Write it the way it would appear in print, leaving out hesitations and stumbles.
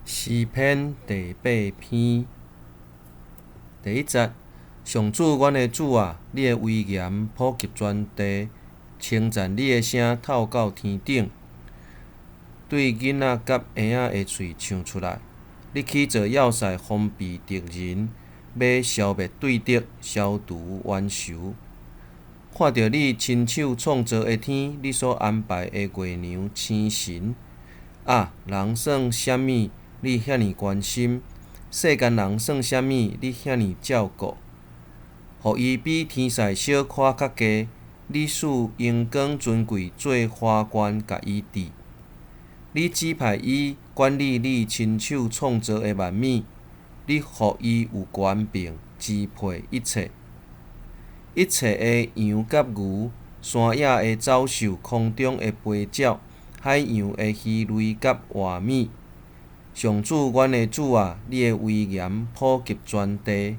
詩篇第八篇第一節：上主，阮的主啊，你的威嚴普及全地，稱讚你的聲透到天頂，對囡仔佮嬰仔的喙唱出來。你起造要塞防備敵人，欲消滅對敵，消除冤仇。看著你親手創造的天，你所安排的月娘星辰。啊，人算啥物？你遐爾關心，世間人算啥物？你遐爾照顧，予伊比天使小可較低，你賜榮光尊貴做華冠，共伊戴。你指派伊管理你親手創造的萬物，你予伊有權柄支配一切。一切的羊佮牛，山野的走獸，空中的飛鳥，海洋的魚類佮活物。上主，阮的主啊，你的威嚴普及全地。